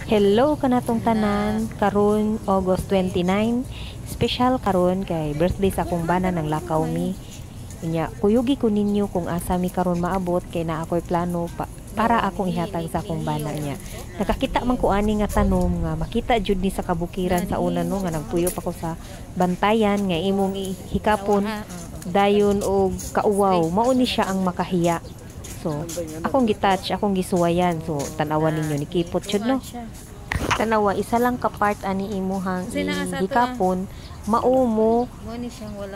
Hello kanatong tanan, karon August 29, special karon kay birthday sa akong bana ng lakaw mi. Unya, kuyugi ko ninyo kung asa mi karon maabot kay naa ako'y plano pa, para akong ihatag sa akong bana niya. Nakakita man ko ani nga tanom nga makita jud ni sa kabukiran sa una, no, nga nagpuyo pa ko sa Bantayan, nga imong hikapon dayon og kauwaw, mao ni siya ang makahiya. So, akong gitouch, akong gisuwayan. So, tanawa ninyo, ni kipot jud, no. Tanawa, isa lang ka part ani imuhang hikapon, mao mo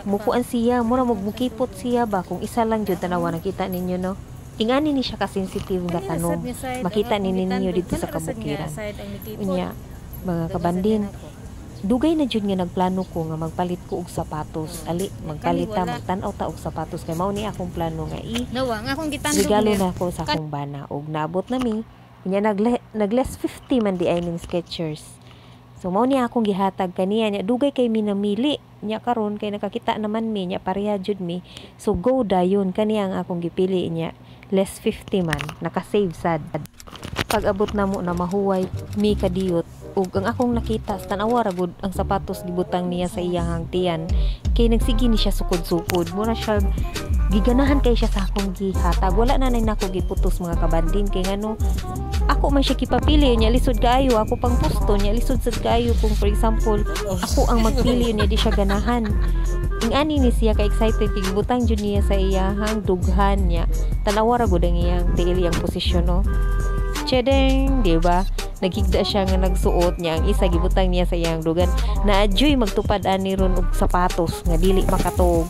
mukuan siya, mura mo mukipot siya ba kung isa lang jud. Tanawa, nakita ninyo, no. Ingani ni siya ka sensitive nga tanom. Makita ni ninyo dito sa kabukiran. Unya, mga kabandin, dugay na jud nga nagplano ko nga magpalit ko og sapatos. Ali, magpalit ta, magtan-aw ta og sapatos kay mao ni akong plano nga i regalo na ko sa akong bana. Og naabot na mi. Unya, nag less 50 man di ay ning Skechers. So mao ni akong gihatag kaniya nya, dugay kay mi namili. Nya karon kay nakakita naman mi nya, pareha jud mi. So go dayon, kaniya ang akong gipili niya. Less 50 man, naka-save sad. Pag abot na mo na mahuway mi kadiyot, ug ang akong nakita, tan-awa ra gud ang sapatos, gibutang niya sa iyang tiyan kay nagsige ni siya sukod-sukod, mura siya giganahan kay siya sa akong gihatag. Wala na nay nako giputos, mga kabandin, kay ngano ako man siya gipapili niya, lisod kaayo ako pang pusto niya, lisod sad kaayo kung for example ako ang magpili niya, di siya ganahan. Ingani ni siya ka excited kay gibutang jud niya sa iyahang dughan niya. Tan-awa ra gud ang iyang tiil, iyang posisyon, no. Chedeng, di ba? Naghigda siya nga nagsuot niya, ang isa gibutang niya sa iyang dugan. Naadyoy magtupad ani ron og sapatos nga dili makatog.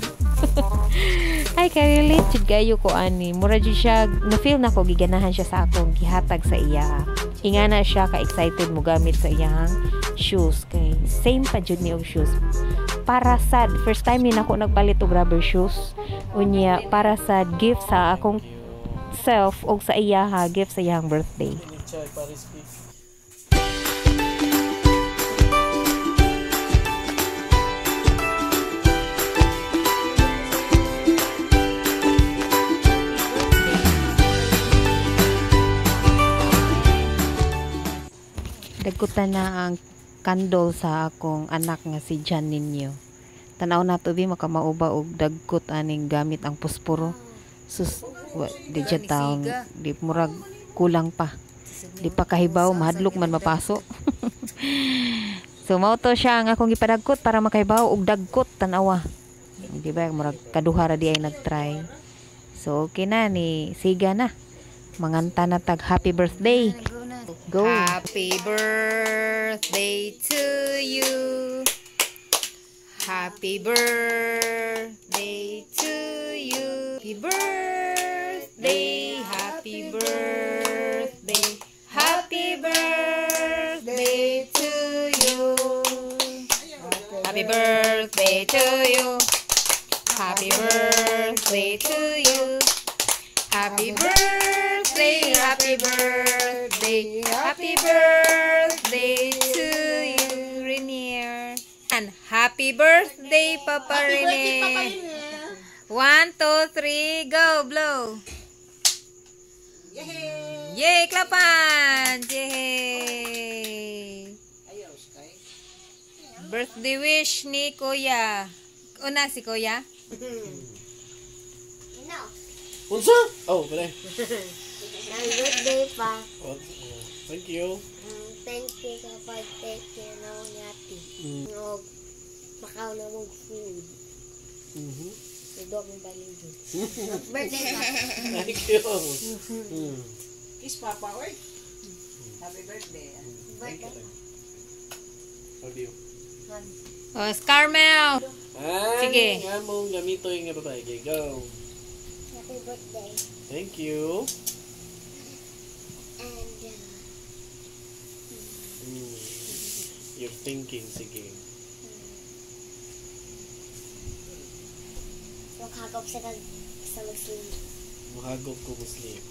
Ay, ka-relate jud kayo ko ani. Mura jud siya, na-feel na ko giganahan siya sa akong gihatag sa iya. Ingana siya ka-excited mo gamit sa iyang shoes kay same pa jud ni og shoes. Para sad first time ni nako nagpalit og rubber shoes. Unya, para sa gift sa akong self og sa iya ha, gift sa iyang birthday. Dagkutan na ang candle sa akong anak nga si Jan ninyo. Tanaw na to bi makamauba og dagkot aning gamit ang posporo. Sus, wa, di dyan taon, di murag kulang pa. Di pa kahibaw, mahadlok man mapaso. So mao to siya ang akong gipadagkot para makahibaw og dagkot, tanawa. Di ba murag kaduha ra di ay nagtry. So okay na ni siga na. Manganta na tag happy birthday. Go. Happy birthday to you. Happy birthday to you. Happy birthday, happy birthday, happy birthday to you. Happy birthday to you. Happy birthday to you. Happy birthday, happy birthday, happy birthday to you, Rainier. And happy birthday, Papa Rene. 1, 2, 3, go, blow. Yay! Yay, clapan! Yay! Birthday wish ni Kuya. Una si Kuya. No. Unsa? Oh, pala. Happy birthday pa. Oh, thank you. Thank you sa pag-take care na mo ni ate. Og makaw na mong food. Ito akong baligid. Birthday pa. Thank you. Kiss Papa, oy. Happy birthday. Birthday. Love you. Oh, Carmel. Ay, Sige. nga mong gamito yung babae. Okay, go. Happy birthday. Thank you. And You're thinking, sige. Maghagop sa kag sa mag-sleep. Mahagop ko muslim.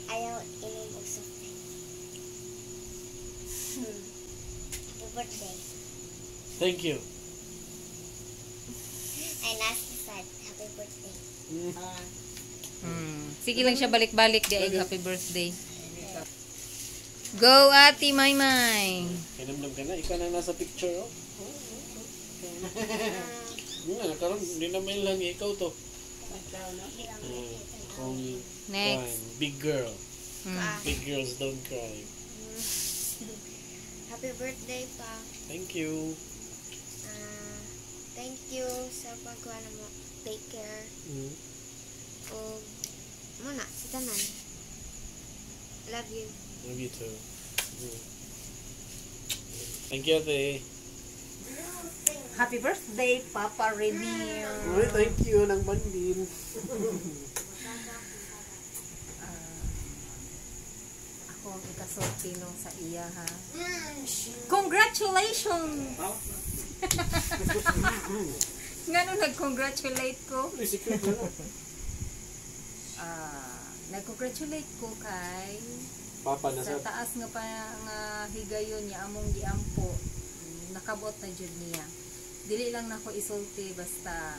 Ayaw inom og soft drink. Happy birthday. Thank you. I last said happy birthday. Sige lang siya balik-balik di ay happy birthday. Go, Ate Maymay. Kinamdam ka na, ikaw na nasa picture, oh. Nga, karon hindi na may lang ikaw to. Kung Next. kuwan, big girl. Big girls don't cry. Happy birthday pa. Thank you. Thank you sa pagkuha na mo. Take care. O muna, sa tanan. Love you. Love you too. Thank you, ate. Happy birthday, Papa Renier. Uy, thank you ng bandin. Ako ang ikasulti no sa iya, ha. Congratulations! Ngano nag-congratulate ko? Uy, secret na lang. Nag-congratulate ko kay Papa na sa sa taas nga pa nga higayon niya among giampo, nakabot na jud niya. Dili lang nako isulti, basta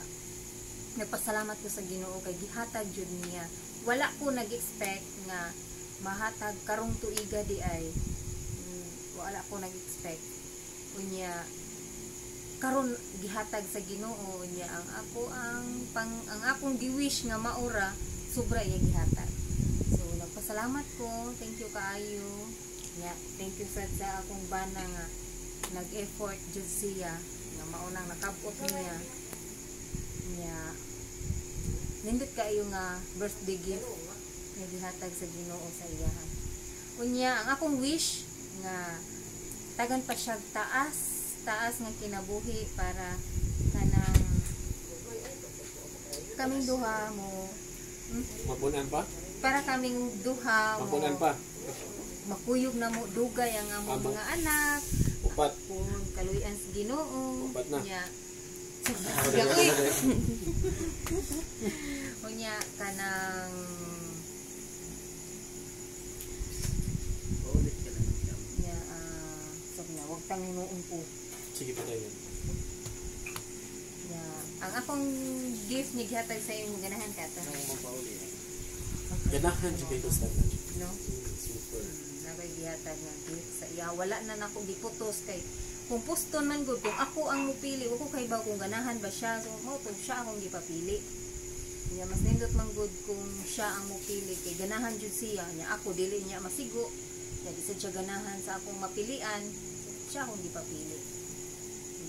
nagpasalamat ko sa Ginoo kay gihatag jud niya. Wala ko nag-expect nga mahatag karong tuiga di ay. Wala ko nag-expect. Unya karon gihatag sa Ginoo. Unya ang ako ang pang ang akong giwish nga maura sobra iya gihatag. So nagpasalamat ko, thank you kaayo. Nya, thank you sad sa akong bana nga nag-effort jud siya nga maunang nakabot niya. Nya nindot kaayo nga birthday gift nga gihatag sa Ginoo sa iya. Unya ang akong wish nga tagan pa siya taas taas nga kinabuhi para kanang kaming duha mo Mapunan pa? Para kaming duha mo Mapunan pa? Makuyog na mo dugay ang among Amo. mga anak. Upat. Kung kaluyan sa Ginoo. Upat na. Unya. Ako Uy. na. Unya kanang Paulit ka lang siya. nya so nya wag tang hinuon ko. Sige pa tayo. Nya ang akong gift ni gihatag sa imo, ganahan ka to? Ganahan jud kayo sa tanan. No? Super. Nakoy gihatag nga gift sa iya. Wala na nako giputos kay kung puston man gud kung ako ang mupili, wa ko kay ba kung ganahan ba siya. So mao to siya akong gipapili. Nya mas nindot man gud kung siya ang mupili kay ganahan jud siya. Nya ako dili niya masigo. Nya di sad siya ganahan sa akong mapilian. So, siya akong gipapili.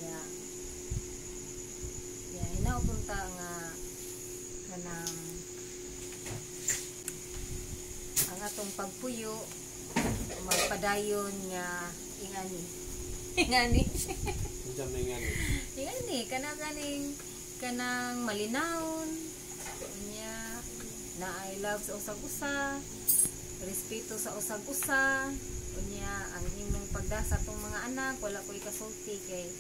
Nya nya hinaot unta nga kanang ang atong pagpuyo magpadayon nga ingani. Ingani. Unsa may ngani? Ingani kanang kaning kanang malinawon unya na I love sa usag-usa, respeto sa usag-usa. Unya ang imong pagdasa atong mga anak, wala ko ikasulti kay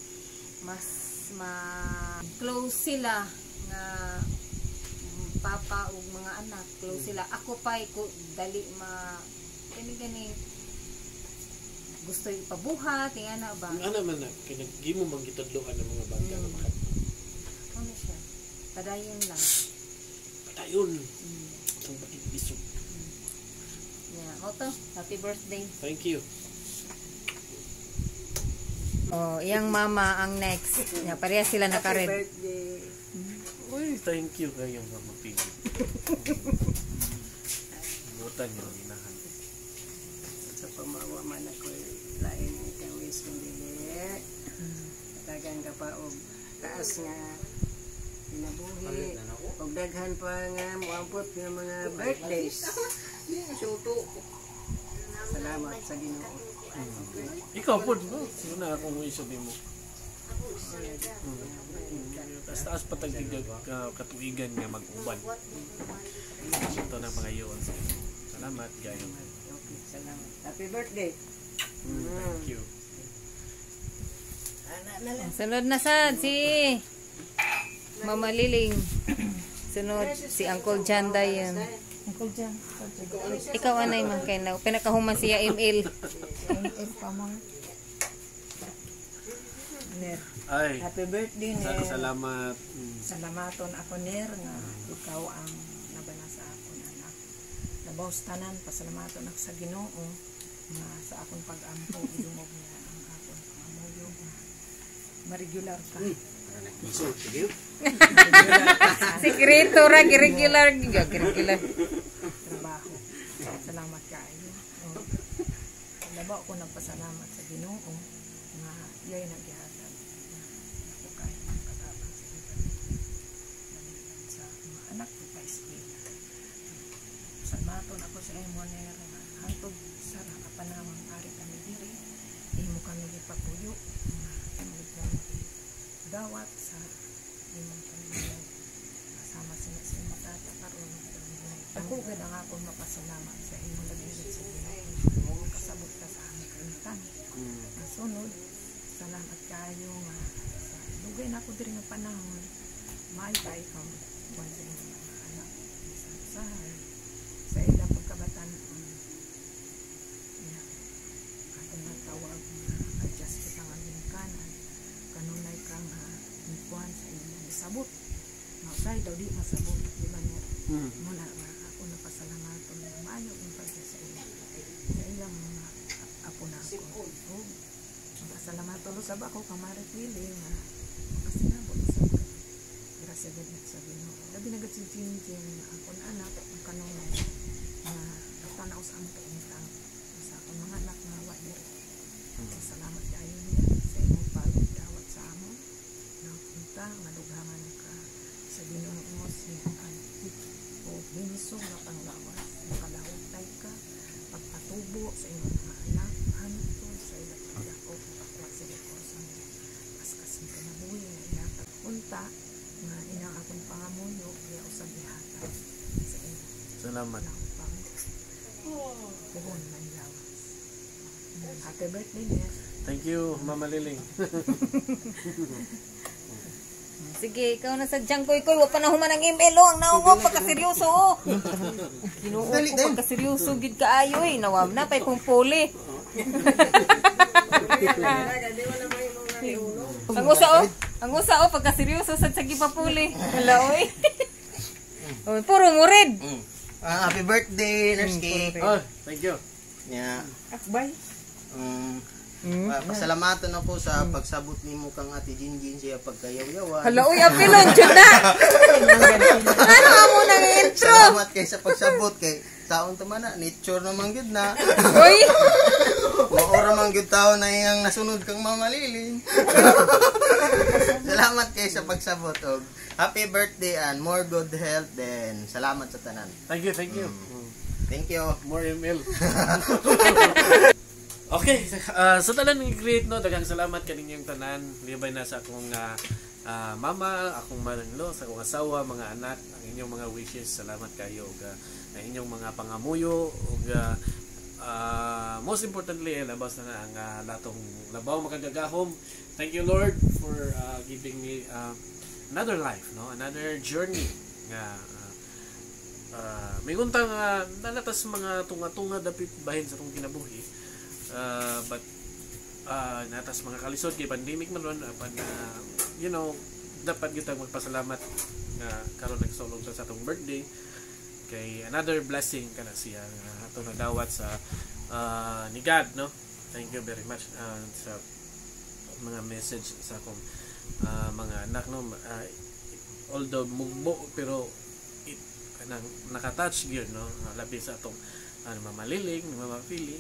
mas ma close sila nga papa ug mga anak, close sila. Ako pa ko dali ma kani gani gusto ipabuhat ingana ba. Ang ana man na kay nagimo man gitudloan ng mga bata nga makat. Ano siya, padayon lang. Padayon. Itong bakit bisog. Yeah, mao to. Happy birthday. Thank you. Oh, iyang mama ang next. Yeah, pareha sila Happy naka-red. birthday. Uy, thank you kayo Mama Pili. Butan niyo ang inahan. Sa pamawa man ako lain ang kawis kung dili. Tagan ka pa og taas nga kinabuhi. Og daghan pa nga moabot nga mga birthdays. Salamat sa Ginoo. Okay. Ikaw po, no? Sino na akong wish mo? Taas taas patagtig katuigan nga mag-uban. Ito na mga yun. Salamat, gayo. Okay, salamat. Happy birthday. Thank you. Ana na lang. Sunod na sad si Mama Liling. Sunod si Uncle John dayon. Uncle John. Ikaw anay man kay na pinakahuman siya ML. ML pa mo. Ner. Ay, Happy birthday, Ner. salamat. Salamaton ako, Ner, nga ikaw ang nabana sa akon anak. Labaw sa tanan, pasalamaton ako sa Ginoo nga sa Sa akong pag-ampo, idungog niya ang akong pangamuyo nga ma-regular ka. Sikreto ra, regular, regular. Trabaho. Salamat kaayo. Oh. Labaw ko nagpasalamat sa Ginoo nga iyay nagihatag na ako kay katabang sa iyang pamilya. Sa mga anak ko pa eskwela. Salamaton ako sa imo, ner, nga hantod sa kapanahon ari kami diri, imo kami gipapuyo nga imo kami dawat sa imong pamilya kasama sila sa imong tata karon. Ako gid ang akong mapasalamat sa imong labi sa Ginoo, kasabot ka sa among kaintan. Ang sunod, salamat kayo nga sa dugay na ako diri nga panahon, maayo kaayo kang buwan sa imong mga anak, bisan usahay sa ilang pagkabatan-on nga atong natawag nga adjust kita nga ginikanan, kanunay ka nga kuan sa imong sabot nga usahay daw di masabot, di ba niya? Muna nga ako napasalamaton nga maayo ang pagka sa ilang mga apo na ako. O pasalamaton usab ako kang Mare Pili nga makasinabot usab ka. Grasya gid sa Ginoo. Labi na gid si Jinjin nga akon anak, ang kanunay nga natanaw sa among kaintang sa akong mga anak nga wa diri. Salamat kaayo niya sa imong pagdawat sa amon na punta nga dughangan ka sa Ginoo si o binisog nga panglawas, makalahutay ka pagpatubo sa imong mga anak hantod sa ilang pagdako, pagpakuha sa ko sa paskas ng kinabuhi nga ihatag unta nga inang akong pangamuyo iya usab ihatag sa imo. Salamat. Na pang puhon man lawas. Happy birthday niya. Thank you, Mama Liling. Sige, ikaw na sa diyang koy koy, wa pa na human ang ML oh, ang naong oh, pagkaseryoso oh. Ginoo ko, pagkaseryoso gid kaayo eh, nawam na pay kung puli. Ang usa oh, ang usa oh, pagkaseryoso sad sa gipapuli. Hala oy. Oh, puro murid. Ah, happy birthday, Nurse Cake. Oh, thank you. Yeah. Akbay. Pasalamatan ako sa pagsabot nimo kang Ate Jinjin siya pagkayaw-yawan. Hala oy, apilon jud na. Ano amo nang intro? Salamat kay sa pagsabot kay taon tama na, nature naman gyud na. Oy. Maura man gyud taon na iyang nasunod kang Mama Liling. Salamat kay sa pagsabot og happy birthday and more good health, then salamat sa tanan. Thank you, thank you. Thank you. More ML. Okay, sa tanan ng create no, daghang salamat kaninyong tanan. Libay na sa akong mama, akong mother-in-law, sa akong asawa, mga anak, ang inyong mga wishes. Salamat kayo ug ang inyong mga pangamuyo ug most importantly, labas na na ang latong labaw makagagahom. Thank you, Lord, for giving me another life, no? Another journey nga may untang nalatas mga tunga-tunga dapit bahin sa atong kinabuhi. But natas mga kalisod kay pandemic man ron, apan dapat gyud tang magpasalamat nga karon nagsulong sa atong birthday kay another blessing kana siya nga ato nadawat sa ni God, no? Thank you very much sa mga message sa akong mga anak, no? Although mugbo, pero it kanang nakatouch gyud, no? Labi sa atong ano, Mama Liling, Mama Pili,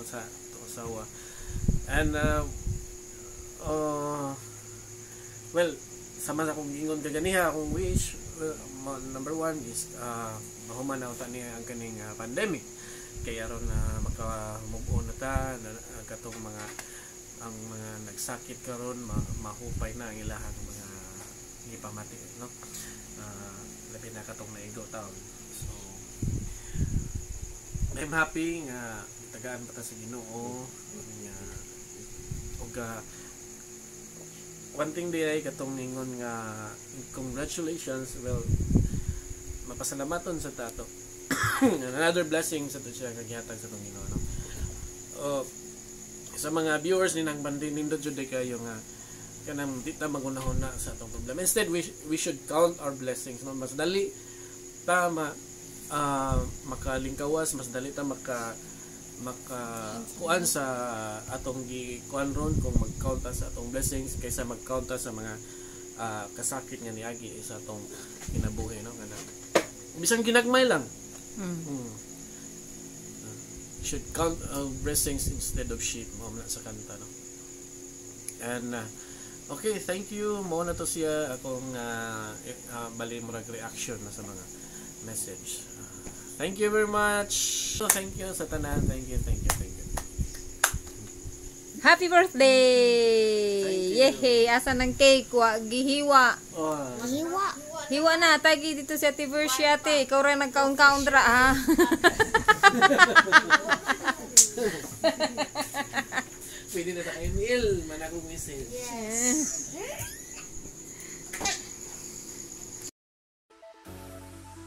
sa atong asawa and well, sama sa akong gingon kaganiha, akong wish, well, number one is mahuman na unta niya ang kaning pandemic kay aron na maka-move on na ta na, katong mga ang mga nagsakit karon mahupay na ang ilahang mga gipamati, no? Labi na katong naigo taon. So I'm happy nga tagaan pa ta sa Ginoo nga ug one thing di ay katong ningon nga congratulations. Well, mapasalamaton sa tato, another blessing sa to siya nga gihatag sa atong Ginoo, no? Sa mga viewers ni nang bandi, nindot jud kayo nga kanang di ta magunahon na sa atong problema. Instead, we should count our blessings, no? Mas dali ta ma makalingkawas, mas dali ta maka Maka kuan sa atong gi kuan ron kung mag-count ta sa atong blessings kaysa mag-count ta sa mga kasakit nga niagi sa atong kinabuhi, no, kana bisan ginagmay lang. Should count blessings instead of sheep, mao man na sa kanta, no? And okay, thank you. Mao na to siya akong bali murag reaction na sa mga message. Thank you very much. So, thank you sa tanan. Thank you, thank you, thank you. Happy birthday! Thank you. Yehey! Asa ng cake? Wa, gihiwa. Oh, Hiwa. Hiwa na. Tagi dito si Ate Versie, ate. Ikaw rin nagkaon-kaon dra, ha? Pwede na ta kay Neil man akong message. Yes.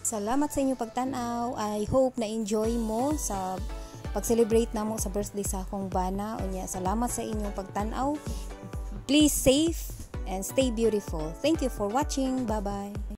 Salamat sa inyong pagtan-aw. I hope na enjoy mo sa pag-celebrate namo sa birthday sa akong bana. Unya, salamat sa inyong pagtan-aw. Please safe and stay beautiful. Thank you for watching. Bye-bye.